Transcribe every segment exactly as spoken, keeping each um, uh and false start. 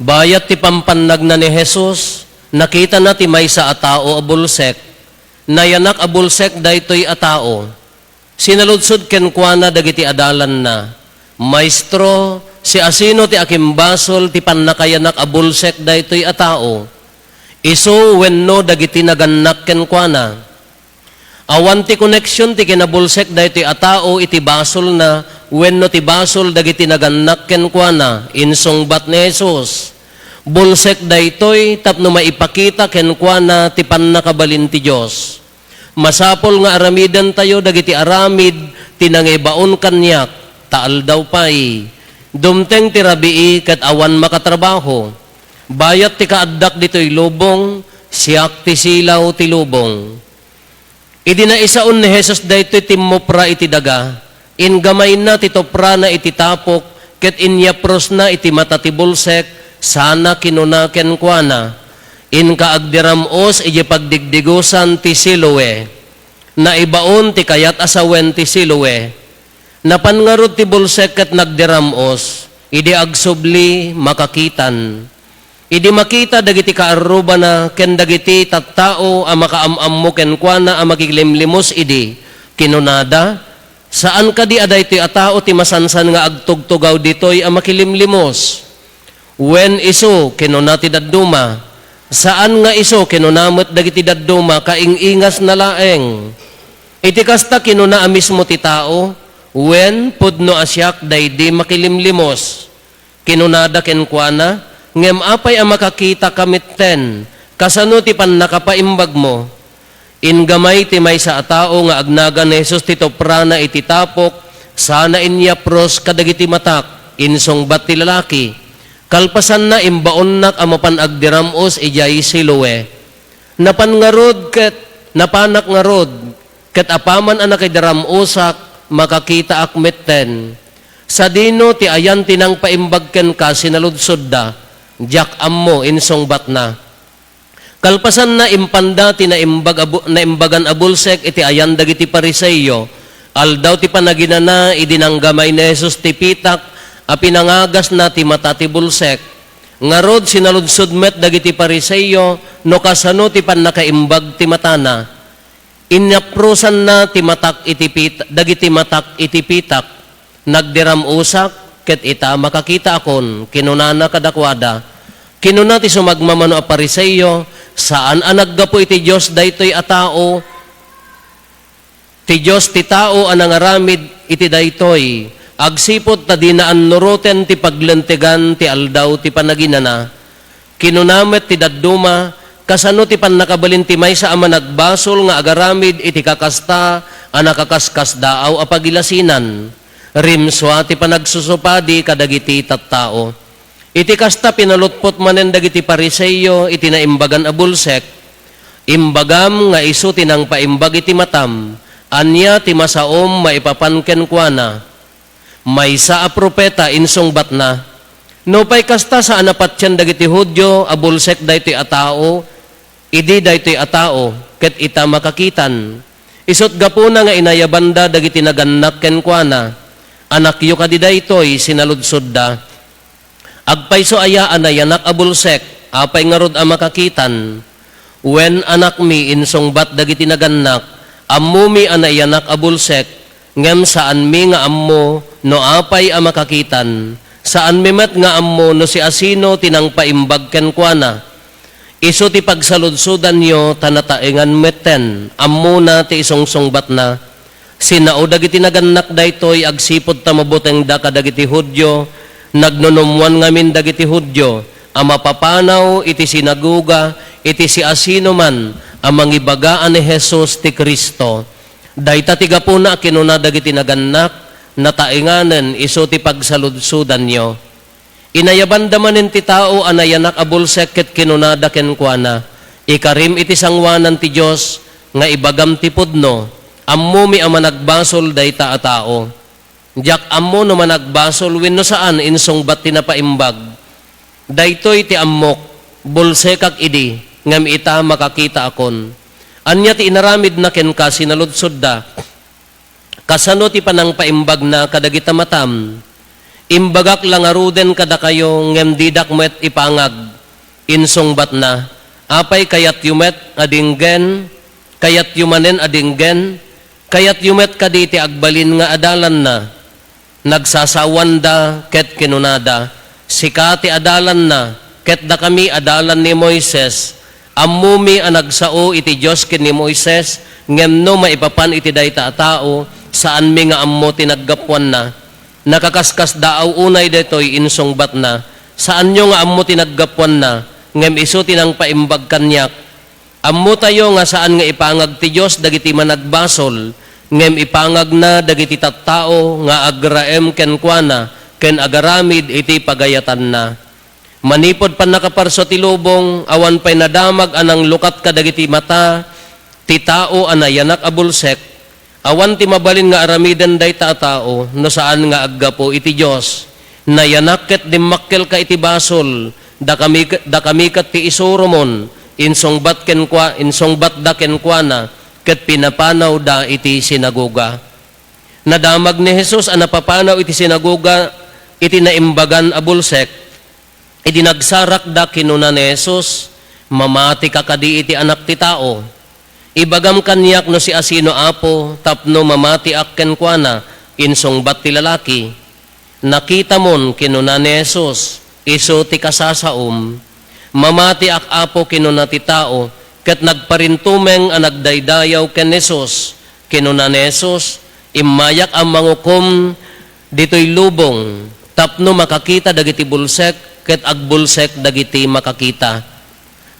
Bayat ti pampannagna ni Jesus, nakitana ti maysa a tao a bulsek. Nayanak a bulsek daytoy a tao. Sinaludsod kenkuana dagiti adalanna, "Maestro, siasino ti akimbasol ti pannakayanak a bulsek daytoy a tao? Isu wenno dagiti nagannak kenkuana?" "Awan ti koneksion ti kinabulsek daytoy a tao iti basolna wenno ti basol dagiti nagannak kenkuana," insungbat ni Jesus. "Bulsek daytoy tapno maipakita kenkuana ti pannakabalin ti Dios. Masapul nga aramidentayo dagiti aramid ti nangibaon kaniak, ta aldaw pay. Dumteng ti rabii ket awan makatrabaho. Bayat ti kaaddak ditoy lubong, siak ti silaw ti lubong." Idi naisaon ni Jesus daytoy timmupra iti daga, inggamayna ti tuprana iti tapok ket inyaprosna iti mata ti bulsek, sana kinuna kenkuana, "Inka agdiram-os idiay pagdigdigosan ti Siloe." Naibaon ti kayat a sawen ti Siloe. Napan ngarud ti bulsek ket nagdiram-os. Idi agsubli, makakitan. Idi makita dagiti kaarrubana ken dagiti tattao a makaam-ammo kenkuana a makilimlimos idi, kinunada, "Saan kadi a daytoy a tao ti masansan nga agtugtugaw ditoy a makilimlimos? Wen isu," kinuna ti dadduma. "Saan nga isu," kinuna met dagiti dadduma, "kaing-ingasna laeng." Iti kasta, kinuna a mismo ti tao, "Wen, pudno a siak daydi makilimlimos." Kinunada kenkuana, "Ngem apay a makakitaka metten? Kasano ti pannakapaimbagmo?" Inggamay ti maysa a tao nga agnagan ni Jesus ti tuprana iti tapok, sana inyapros kadagiti matak, insungbat ti lalaki. Kalpasanna, imbaonnak a mapan agdiram-os idiay Siloe. Napan ngarud ket, napanak ngarud, ket apaman a nakidiram-osak, makakitaak metten. "Sadino ti ayan ti nangpaimbag kenka?" sinaludsodda. "Diak ammo," insungbatna. Kalpasanna, impanda ti naimbag a bu-, naimbagan a bulsek iti ayan dagiti Fariseo. Aldaw ti panaginana idi nanggamay ni Jesus ti pitak a pinangagasna ti mata ti bulsek. Ngarud, sinaludsod met dagiti Fariseo no kasano ti pannakaimbag ti matana. Inyaprosanna ti matak iti pit-, dagiti matak iti pitak. "Nagdiram-osak, ket ita, makakitaakon," kinunana kadakuada. Kinuna ti sumagmamano a Fariseo, "Saan a naggapu iti Dios daytoy a tao, ti Dios ti tao a nangaramid iti daytoy, agsipud ta dina annuroten ti paglentegan ti aldaw ti panaginana." Kinuna met ti dadduma, "Kasano ti pannakabalin ti maysa a managbasol nga agaramid iti kakasta a nakaskasdaaw a pagilasinan? Rimsua ti panagsusupadi kadagiti tattao." Iti kasta, pinalutpot manen dagiti Fariseo iti naimbagan a bulsek, "Imbagam nga isu ti nangpaimbag iti matam. Ania ti masaom maipapan kenkuana? Maysa a profeta," insungbatna. "Nupay kasta, saan a patien dagiti Judio a bulsek daytoy a tao, idi daytoy a tao, ket ita makakitan." Isut' gapuna nga inayabanda dagiti nagannak kenkuana. "Anakyo kadi daytoy?" sinaludsodda. "Agpayso aya a nayanak a bulsek, apay ngarud a makakitan?" "Wen, anakmi," insungbat dagiti nagannak, "ammomi a nayanak a bulsek, ngem saanmi nga ammo no apay a makakitan. Saanmi met nga ammo no siasino ti nangpaimbag kenkuana. Isu ti pagsaludsodanyo, ta nataengan metten." Ammona ti isungsungbatna. Sinao dagiti nagannak daytoy agsipud ta mabutengda kadagiti Judio. Nagnunummoan ngamin dagiti Judio a mapapanaw iti sinagoga iti siasinoman a mangibaga a ni Jesus ti Cristo. Dayta ti gapuna a kinuna dagiti nagannak, "Nataenganen isu ti pagsaludsodanyo." Inayabanda manen ti tao a nayanak a bulsek ket kinunada kenkuana, "Ikarim iti sangoanan ti Dios nga ibagam ti pudno, ammomi a managbasol dayta a tao." "Diak ammo no managbasol wenno saan," insungbat ti napaimbag. "Daytoy ti ammok, bulsekak idi, ngem ita, makakitaakon. Ania ti inaramidna kenka?" sinaludsodda. "Kasano ti panangpaimbagna kadagita matam?" Imbagak la ngaruden kadakayo, ngem didak met ipangag. Insungbatna, "Apay, kayatyo met a dinggen? Kayatyo manen a dinggen? Kayatyo met kadi ti agbalin nga adalanna?" Nagsasawanda ket kinunada, "Sika ti adalanna, ket dakami adalan ni Moises. Ammomi a nagsao iti Dios ken ni Moises, ngem no maipapan iti dayta a tao, saanmi nga ammo ti naggapuanna. Nakakaskasdaaw unay daytoy," insungbatna. "Saanyo nga ammo ti naggapuanna, ngem isu ti nangpaimbag kaniak. Ammotayo nga saan nga ipangag ti Dios dagiti managbasol, ngem ipangagna dagiti tattao nga agraem kenkuana ken agaramid iti pagayatanna." Manipud pannakaparso ti lubong, awan pay nadamag a nanglukat kadagiti mata ti tao a nayanak a bulsek. Awan ti mabalin nga aramiden dayta a tao no saan nga aggapu iti Dios. "Nayanak ket dimmakkelka iti basol, dakami, dakami ket ti isuromon," insungbat kenkua-, insungbatda kenkuana, ket pinapanawda iti sinagoga. Nadamag ni Jesus a napapanaw iti sinagoga iti naimbagan a bulsek. Idi nagsarakda, kinuna ni Jesus, "Mamatika kadi iti Anak ti Tao?" "Ibagam kaniak no siasino, Apo, tapno mamatiak kenkuana," insungbat ti lalaki. "Nakitamon," kinuna ni Jesus, "isu ti kasasaom." "Mamatiak, Apo," kinuna ti tao, ket nagparintumeng a nagdaydayaw ken Jesus. Kinuna ni Jesus, "Immayak a mangukom ditoy lubong tapno makakita dagiti bulsek ket agbulsek dagiti makakita."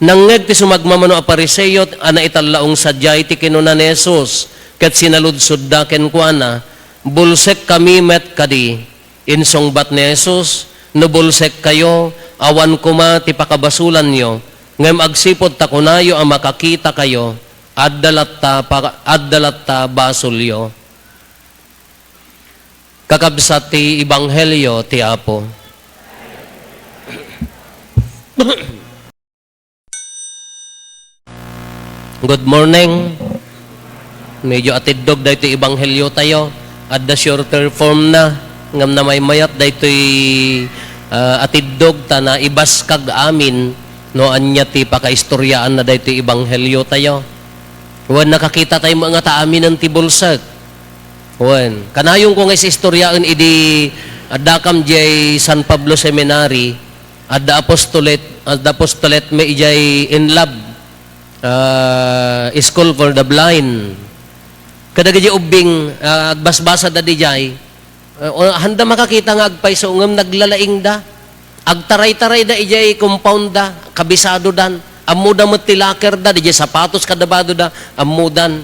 Nangngeg ti sumagmamano a Fariseo a naitallaong sadiay ti kinuna ni Jesus, ket sinaludsodda kenkuana, "Bulsekkami met kadi?" Insungbat ni Jesus, "No bulsekkayo, awan koma ti pakabasolanyo, ngem agsipud ta kunayo a makakitakayo, adda latta pa-, adda latta basolyo." Kakabsat ti Ebanghelio ti Apo. Good morning. Medyo atiddog daytoy ebanghelio tayo. Adda shorter form na, ngem namaymayat daytoy, ah, atiddog ta naibaskag amin no ania ti pakaistoriaan na daytoy ebanghelio tayo. Wen, nakakita tayo nga ta aminen ti bulsek. Wen, kanayon ko nga isistoriaen idi addakam diay San Pablo Seminary, adda apostolate, adda apostolate mi idiay INLAB, ah, School for the Blind. Kadagiti ubbing, ah, agbasbasada didiay, ah, o, handa makakita nga agpayso, ngem naglalaingda. Agtaraytarayda idiay compound da, kabisadodan. Ammoda met ti locker da, didiay sapatos kada badoda, ammodan.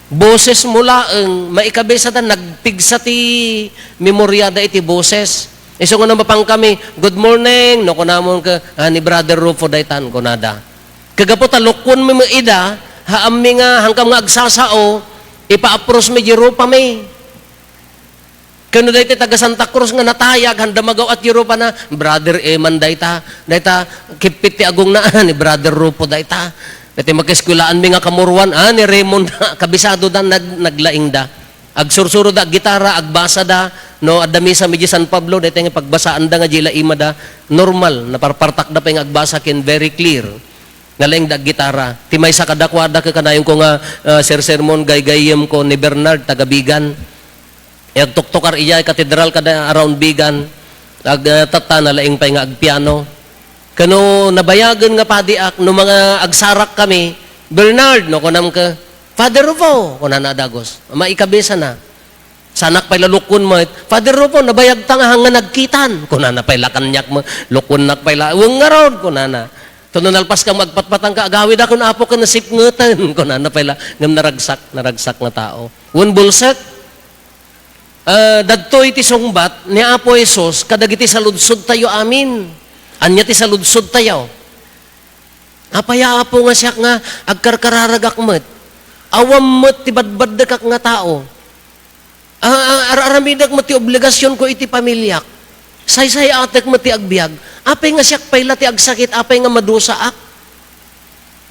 Boses mo laeng, maikabisada, nagpigsa ti memoriada iti boses. Isu nga no mapankami, "Good morning," no kunamon ket, "Ah, ni Brother Rufo daytan," kunada. Ket gapu ta lukon mi met ida, ha ammi nga, hankam nga agsasao, ipa-approach mi di rupami. Ken no daytoy taga Santa Cruz nga natayag, handa magaw-at ti rupana, "Brother Eman dayta, dayta, kippit ti agongna, ah, ni Brother Rufo dayta. Daytoy makieskuelaan mi nga kamuruan, ah, ni Raymond." Kabisadoda, nag-, naglaingda. Agsursuroda, aggitara, agbasada, no, adda misa mi di San Pablo, daytoy nga pagbasaanda nga di laimada, normal, naparpartakda pay nga agbasa ken very clear. Nalaingda aggitara. Ti maysa kadakuada, ket kanayon ko nga, ah, sersermon, gaygayyem ko ni Bernard, taga Bigan. Agtuktukar idiay katedral kada around Bigan. Ag-, ah, tatta, nalaing pay nga agpiano. Ken no nabayagen nga padiak, no mga agsarak kami, "Bernard," no, kunam ket, "Father Rufo," kunana a dagus. Maikabisana. Sanak pay la lukon met, "Father Rufo, nabayagta nga hanga nagkitan," kunana pay la kaniak met, lukonnak pay la, "Wen ngarud," kunana. "Ta no nalpaskam agpatpatangka, agawidak ken Apo ken nasipngeten," kunana pay la, ngem naragsak, naragsak nga tao. Wen bulsek, ah, dadtoy ti sungbat ni Apo Jesus kadagiti saludsodtayo amin. Ania ti saludsodtayo? Apay a, Apo, nga siak nga agkarkararagak met? Awan met ti badbaddekak nga tao. A-, a-, ar-aramidek met ti obligasionko iti pamiliak. Saysay-atek met ti agbiag. Apay nga siak pay la ti agsakit? Apay nga madusaak?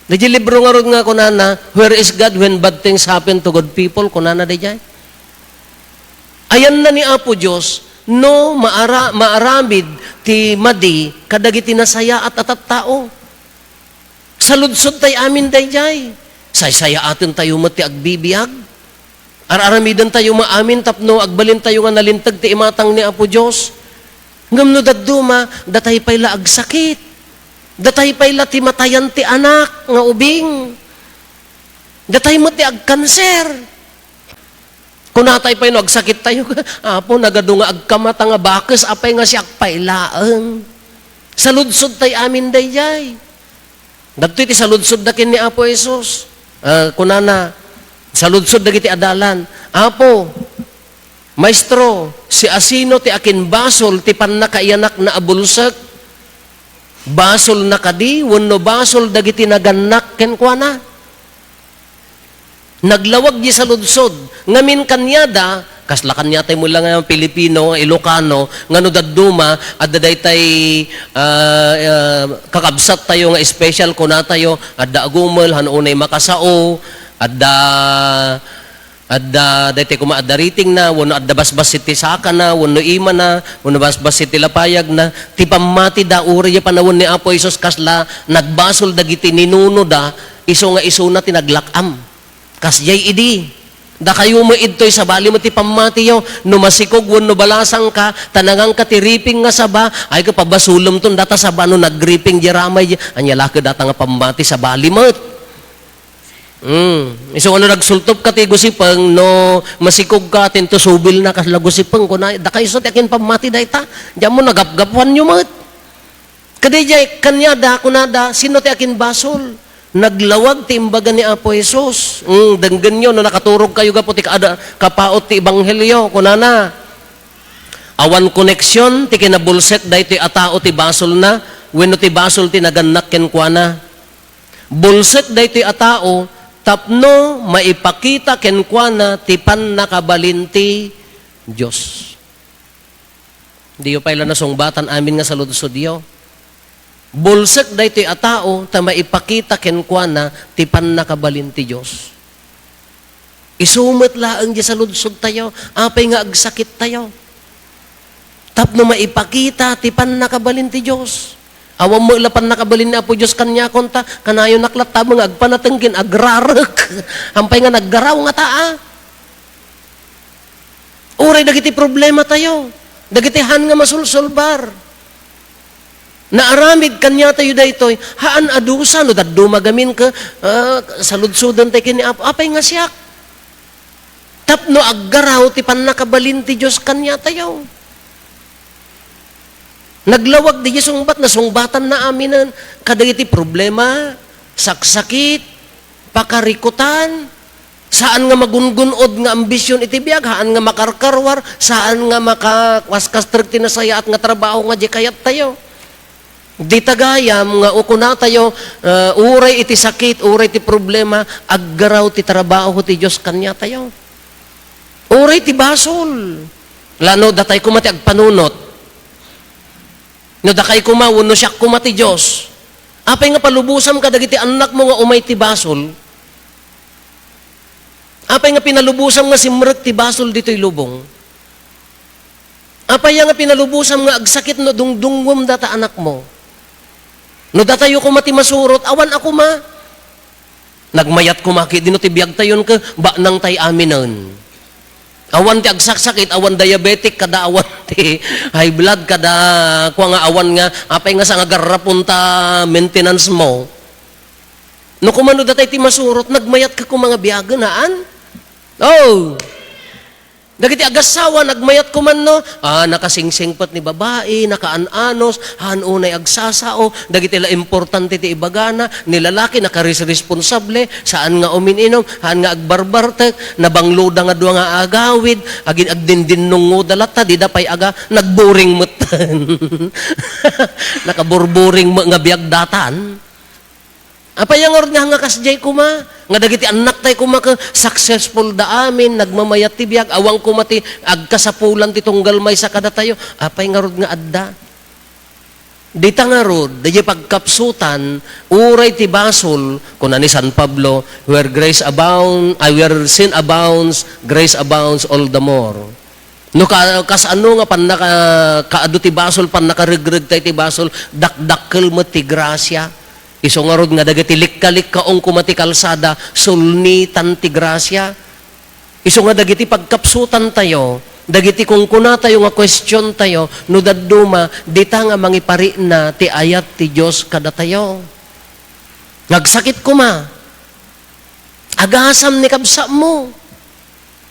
Daydiay libro ngarud nga kunana, "Where is God when bad things happen to good people?" kunana daydiay. Ayanna ni Apo Dios No maara-, maaramid ti madi kadagiti nasayaat a tattao. Saludsodtay amin daydiay. Saysayaaten tayo met ti agbibiag. Ar-aramiden tayo maamin tapno agbalin tayo nga nalinteg ti imatang ni Apo Dios. Ngem no dadduma, datay pay la agsakit. Datay pay la ti matayan ti anak nga ubing. Datay met ti agkanser. Kunatay pay no agsakit tayo, "Apo, nagadu nga agkamata nga bakes, apay nga siak pay laeng?" Saludsodtay amin daydiay. Dagitoy ti saludsodda ken ni Apo Jesus. Ah, kunana, saludsod dagiti adalan, "Apo, Maestro, siasino ti akinbasol ti pannakaiyanakna a bulsek? Basolna kadi wenno basol dagiti nagannak kenkuana?" Naglawag di saludsod. Ngamin kaniada, kasla kaniatay mo lang nga Pilipino, Ilocano, nga no dadduma, adda daytay, ah, ah, kakabsat tayo nga special, kuna tayo, adda agumel, han unay makasao, adda, adda, daytay kuma, adda ritingna, wenno adda basbas iti sakana, wenno imana, wenno basbas iti lapayagna. Ti pammatida, uray di panawen ni Apo Jesus, kasla nagbasol dagiti ninunoda, isu nga isuna ti naglak-am. Kasdiay idi, dakayo met idtoy, sabali met ti pammatiyo. No masikog wenno balasangka, ta nanganka ti riping nga saba, ay, ka pabasolemton data saba no nagriping di ramay, anya la ket data nga pammati, sabali met. Hmm. Isu nga no nagsultop ka ti gusipeng, no masikog ka, tinto subil na kasla gusipeng, kuna, dakayo ti akin pammati dayta. Diyan mo nagapgapuan yo met. Kadaydiay, kaniada, kunada, "Sino ti akinbasol?" Naglawag ti imbaga ni Apo Jesus. Mm, denggenyo, no nakaturog kayo gapu ti kaada, kapaot ti ebanghelio, kunana, "Awan koneksion ti kinabulsek daytoy a tao ti basolna, wenno ti basol ti nagannak kenkuana. Bulsek daytoy a tao tapno maipakita kenkuana ti pannakabalin ti Dios." Diyo pay la nasungbatan amin nga saludsodyo. Bulsek daytoy a tao ta maipakita kenkuana ti pannakabalin ti Dios. Isu met laeng di saludsodtayo, apay nga agsakittayo? Tapno maipakita ti pannakabalin ti Dios. Awan met la pannakabalin ni Apo Dios kaniakon ta, kanayonak latta nga agpanateng ken agrarek. Ampay nga naggaraw nga taa. Uray dagiti problematayo, dagiti han nga masulsulbar. Naaramid kaniatayo daytoy, haan a dusa no dadduma gamin ket, ah, saludsodentayo ken ni Apo, apay nga siak? Tapno aggaraw ti pannakabalin ti Dios kaniatayo. Naglawag di sungbat, nasungbatanna aminen kadagiti problema, saksakit, pakarikutan, saan nga magungun-od nga ambision iti biag, haan nga makarkarwar, saan nga makakaskastrek ti nasayaat nga trabaho nga di kayattayo. Dita gayam nga ukunatayo, eh, uray iti sakit, uray ti problema, aggaraw ti trabaho ti Dios kaniatayo. Uray ti basol. Lano, datay koma ti agpanunot. No dakay koma, wenno siak koma ti Dios. Apay nga palubosam kadagiti annakmo nga umay ti basol? Apay nga pinalubosam nga simrek ti basol ditoy lubong? Apay nga pinalubosam nga agsakit no dungdungngom data anakmo? No datayo koma ti masurot, awan a koma. Nagmayat koma ketdi no ti biagtayon ket baknangtay aminen. Awan ti agsaksakit, awan diabetic, kada awan ti high blood, kada kua nga awan nga, apay nga sa nga garrapon ta maintenance mo. No kumano datay ti masurot, nagmayat ka koma nga biagen, haan? Oh! Dagiti agassawa, nagmayat koma, no? Ah, nakasingsingpet ni babai, nakaan-anos, haan unay agsasao, dagiti la importante ti ibagana, ni lalaki, nakaresresponsable, saan nga umin-inum, haan nga agbarbartek, nabangloda nga dua nga agawid, agin-, agdindinnungoda latta, dida pay aga, nagboring met. Nakaborboring met nga biag datan. Apay nga ngarud nga, nga kasdiay koma, nga dagiti annaktay koma ket successful da amin, nagmamayat ti biag, awan koma ti agkasapulan ti tunggal maysa kadatayo. Apay ngarud nga adda? Dita ngarud, daydiay pagkapsutan, uray ti basol, kuna ni San Pablo, "Where grace abound, ay, where sin abounds, grace abounds all the more." No ka-, kasano nga pannaka-, kaadu ti basol, pannakaregregta iti basol, dakdakkel met ti grasia. Isu ngarud nga dagiti likkalikkaong koma ti kalsada, sulnitan ti grasia. Isu nga dagiti pagkapsutantayo, dagiti kunkunatayo nga kuestiontayo, no dadduma, dita nga mangiparikna ti ayat ti Dios kadatayo. Nagsakit koma. Agasam ni kabsatmo.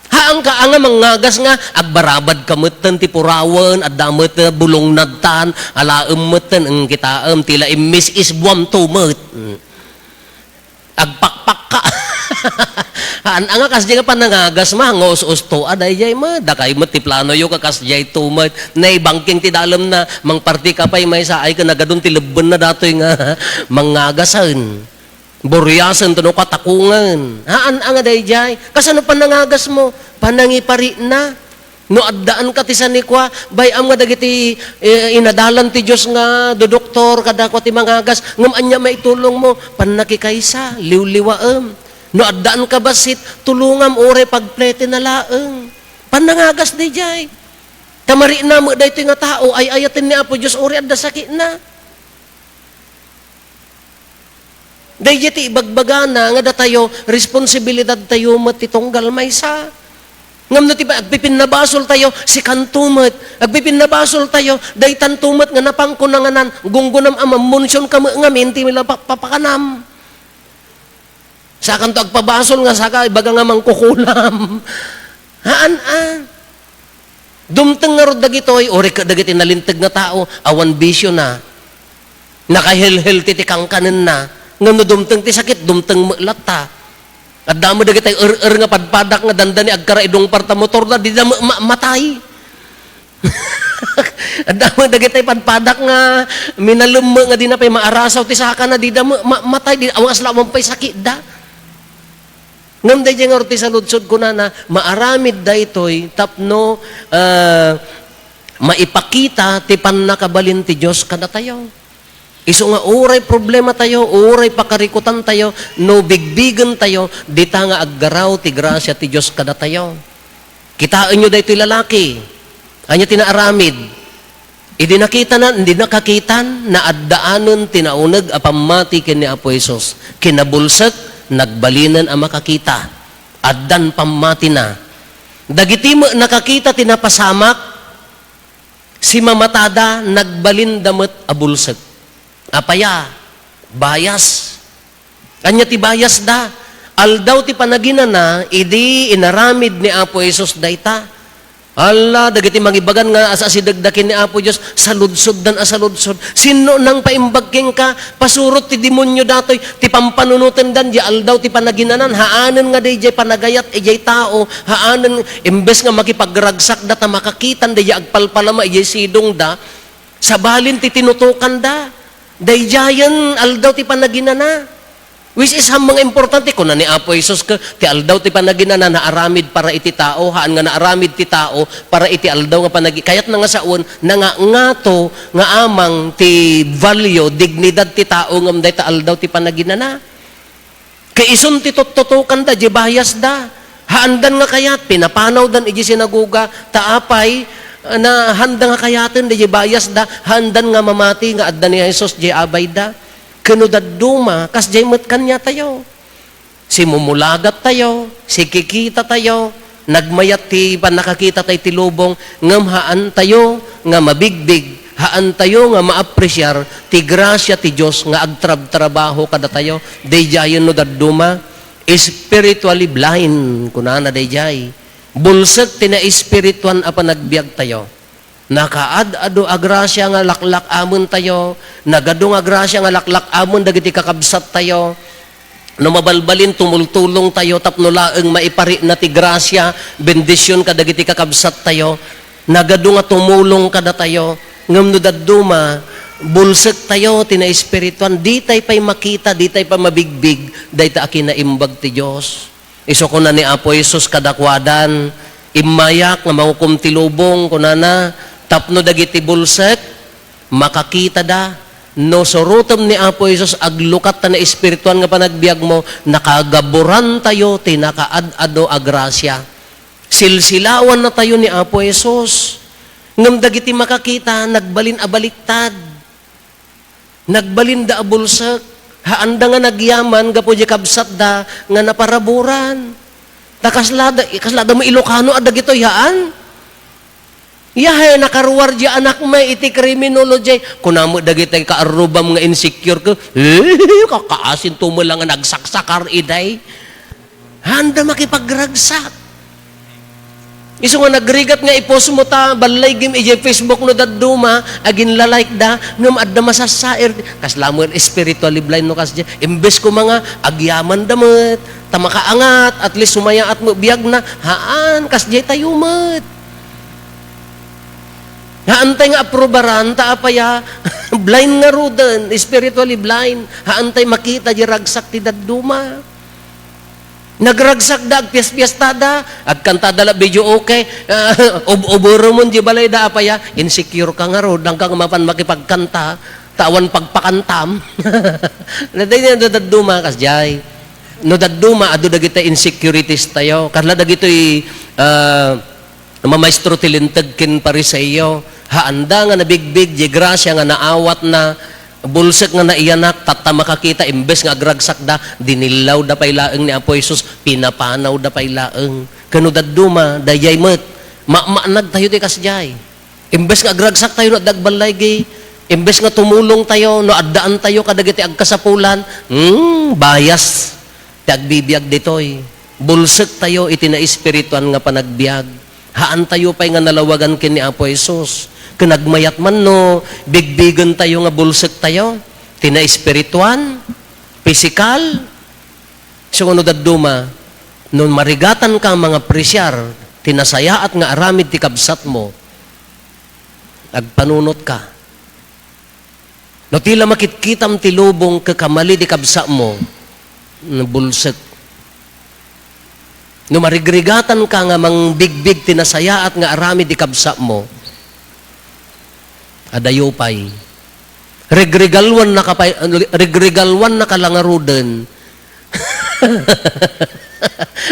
Haanka a nga mangngagas nga agbarabadka metten ti purawen, adda met bulong nadtan, alaem metten, eng, kitaem, ti la immis-isbuam to met. Mm. Agpakpakka. Haan a nga kasdiay nga panangagas, ma, nga us-usto, a, daydiay met, dakay met ti planoyo ka kasdiay to met. Naibangking ti dalemna, mangpartika pay maysa, ay, ken nagadun ti lebbenna datoy nga mangngagasen. Buriasen, tano ka takongen. Haan a nga daydiay. Kasano panangagasmo? Panangiparikna. No addaanka ti sanikua, bay-am nga dagiti, eh, inadalan ti Dios nga dodoktor, kadakua ti mangagas, ngem ania maitulongmo? Pannakikaysa, liwliwaem. No addaanka bassit, tulongam uray pagpletina laeng. Panangagas daydiay. Ta marikna met daytoy nga tao, ay-ayaten ni Apo Dios uray adda sakitna. Daydiay ti ibagbagana nga datayo, responsibilidadtayo met ti tunggal maysa. Ngem no ti pa-, agpipinnabasoltayo, sikanto met. Agpipinnabasoltayo, daytanto met nga napankuna nganan, gunggunam a mammunsionka met ngamin ti mila pa-, papakanam. Sakanto agpabasol nga saka, ibaga nga mangkukulam. Haan a. Dumteng ngarud dagitoy, uray ket dagiti nalinteg nga tao, awan bisiona. Nakahelhelti ti kankanenna. Ngem no dumteng ti sakit, dumteng met latta. Adda met dagiti er-er nga padpadak nga dandani agkaraidong parta motorda, dida met ma-, matay. Adda met dagiti padpadak nga minalemme nga dina pay maarasaw ti sakana, dida met ma-, matay, di awas lawan pay sakitda. Ngem daydiay ngarud ti saludsod, kunana, maaramid daytoy tapno, ah, maipakita ti pannakabalin ti Dios kadatayo. Isu nga uray problematayo, uray pakarikutantayo, no bigbigentayo, dita nga aggaraw ti grasia ti Dios kadatayo. Kitaenyo daytoy lalaki. Ania ti naaramid? Idi nakitana, idi nakakitan, naaddaanen ti nauneg a pammati ken ni Apo Jesus. Kinabulsek, nagbalinen a makakita. Addan pammatina. Dagiti met nakakita ti napasamak, simamatada, nagbalinda met a bulsek. Apay a? Bias. Ania ti biasda? Aldaw ti panaginana, idi inaramid ni Apo Jesus dayta. Alla, dagiti mangibagan nga as-asidegda ken ni Apo Dios, saludsoddan a saludsod. Sinno nangpaimbag kenka? Pasurot ti demonio datoy, ti pampanunotendan, di aldaw ti panaginanan, haanen nga daydiay panagayat, idiay tao, haanen, imbes nga makipagragsakda, ta makakitan, daydiay agpalpalama, idiay sidongda, sabalin ti tinutokanda. Daydiayen aldaw ti panaginana. Which is, ammom nga importante, kuna ni Apo Jesus, ke-, ti aldaw ti panaginana, naaramid para iti tao, haan nga naaramid ti tao para iti aldaw nga panagi-, kayatna nga sawen, nangangato nga amang ti value, dignidad ti tao ngem dayta aldaw ti panaginana. Ket isun ti tuttutokanda, di biasda. Haandan nga kayat, pinapanawdan iti sinagoga, ta apay, na haanda nga kayaten, di biasda, haandan nga mamati nga adda ni Jesus, di abayda. Ket no dadduma, kasdiay met kaniatayo. Simumulagattayo, sikikitatayo, nagmayat ti pannakakitatayo ti lubong, ngem haantayo nga mabigbig, haantayo nga maapresiar ti grasia ti Dios nga agtrabtrabaho kadatayo. Daydiayen no dadduma, spiritually blind, kunana daydiay. Bulsek ti naespirituan a panagbiagtayo. Nakaad-ado a grasia nga laklak-amentayo, nagadu nga grasia nga laklak-amen dagiti kakabsattayo. No mabalbalin, tumultulongtayo tapno laeng maiparikna ti grasia, bendision kadagiti kakabsattayo. Nagadu nga tumulong kadatayo, ngem no dadduma, bulsektayo ti naespirituan, ditay pay makita, ditay pay mabigbig dayta a kinaimbag ti Dios. Isu kuna ni Apo Jesus kadakuadan, "Immayak nga mangukom ti lubong," kunana, "tapno dagiti bulsek makakitada." No surotem ni Apo Jesus, aglukat ta naespirituan nga panagbiagmo, nakagaburantayo ti nakaad-ado a grasia. Silsilawanna tayo ni Apo Jesus. Ngem dagiti makakita, nagbalin a baliktad. Nagbalinda a bulsek. Haanda nga nagyaman gapu di kabsatda nga naparaburan. Ta kaslada, kaslada mo Ilocano a dagitoy, haan? Yahay, nakaruar di anak may iti criminology. Kuna met dagitoy kaarrubam nga insecure ko, eh, kakaasin to mo lang nga nagsaksakar iday. Haanda makipagragsak. Isu nga nagrigat nga i-post mo ta, balay gim idiay Facebook no dadduma, aginla-like da, ngem adda masassair. Kasla mo spiritually blind no kasdiay. Imbes ko mga agyaman da met, ta makaangat, at least sumayaat mo biag na. Haan, kasdiay tayo met. Haantay nga aprubaran, ta apaya, blind nga ruden, spiritually blind. Haantay makita di ragsak ti dadduma. Nagragsakda, agpiaspiastada, agkantada la video okay. Ub-, uburemon di balayda, apaya, insecure ka ngarud, dangka nga mapan makipagkanta, ta awan pagpakantam. Daytoy no dadduma, kasdiay. No dadduma, adu dagiti insecurities tayo. Kasla dagitoy, ah, mamaestro ti Linteg ken Fariseo, haanda nga nabigbig di grasia nga naawatna, bulsek nga naiyanak, tatta makakita, imbes nga agragsakda, dinillawda pay laeng ni Apo Jesus, pinapanawda pay laeng. Ken no dadduma, daydiay met, maamaanag tayo ti kasdiay. Imbes nga agragsak tayo no adda agballaygi, imbes nga tumulong tayo no addaan tayo kadagiti agkasapulan, hmm, bias ti agbibiag ditoy. Bulsek tayo iti naespirituan nga panagbiag. Haan tayo pay nga nalawagan ken ni Apo Jesus. Ken agmayat man no bigbigen tayo nga bulsek tayo ti naespirituan, pisikal. Isu nga no dadduma, no marigatan ka nga mangapresiar ti nasayaat nga aramid ti kabsatmo, agpanunot ka. No ti la makitkitam ti lubong ket kamali ti kabsatmo, nabulsek. No marigrigatanka nga mangbigbig ti nasayaat nga aramid ti kabsatmo, adayo pay. Rigrigalwannaka pay, rigrigalwannaka la ngaruden.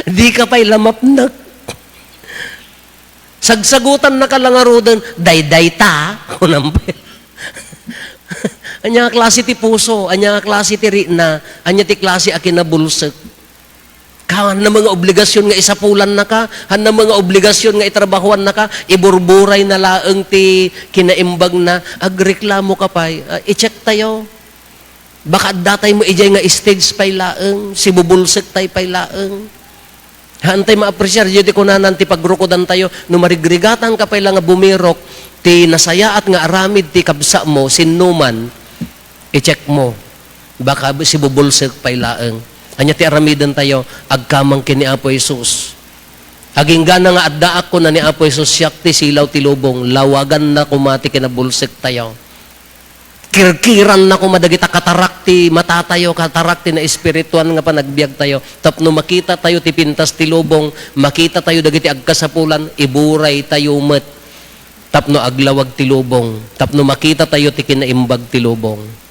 Dika pay la mapnek. Sagsagutannaka la ngaruden, "Daydayta?" Kunam pay. Ania nga klase ti puso? Ania nga klase ti rikna? Ania ti klase a kinabulsek? Haan na nga obligasyon nga isapulannaka, haan na nga obligasyon nga itrabahuannaka, iburburay na laeng ti kinaimbagna, agreklamo ka pay. Ah, i-check tayo. Baka adda tay mo idiay nga stage pay laeng, sibubulsek tay pay laeng. Haantay maapresiar, diay ti kunanan ti pagrukodan tayo, no marigrigatanka pay la nga bumirok, ti nasayaat nga aramid ti kabsatmo, sinnoman, i-check mo. Baka sibubulsek pay laeng. Ania ti aramiden tayo? Agkamang ken ni Apo Jesus. Aginggana nga addaak, kuna ni Apo Jesus, siak ti silaw ti lubong. Lawaganna koma ti kinabulsek tayo. Kirkiranna koma dagita katarak ti matatayo, katarak ti naespirituan nga panagbiag tayo. Tapno makita tayo ti pintas ti lubong, makita tayo dagiti agkasapulan, iburay tayo met. Tapno aglawag ti lubong, tapno makita tayo ti kinaimbag ti lubong.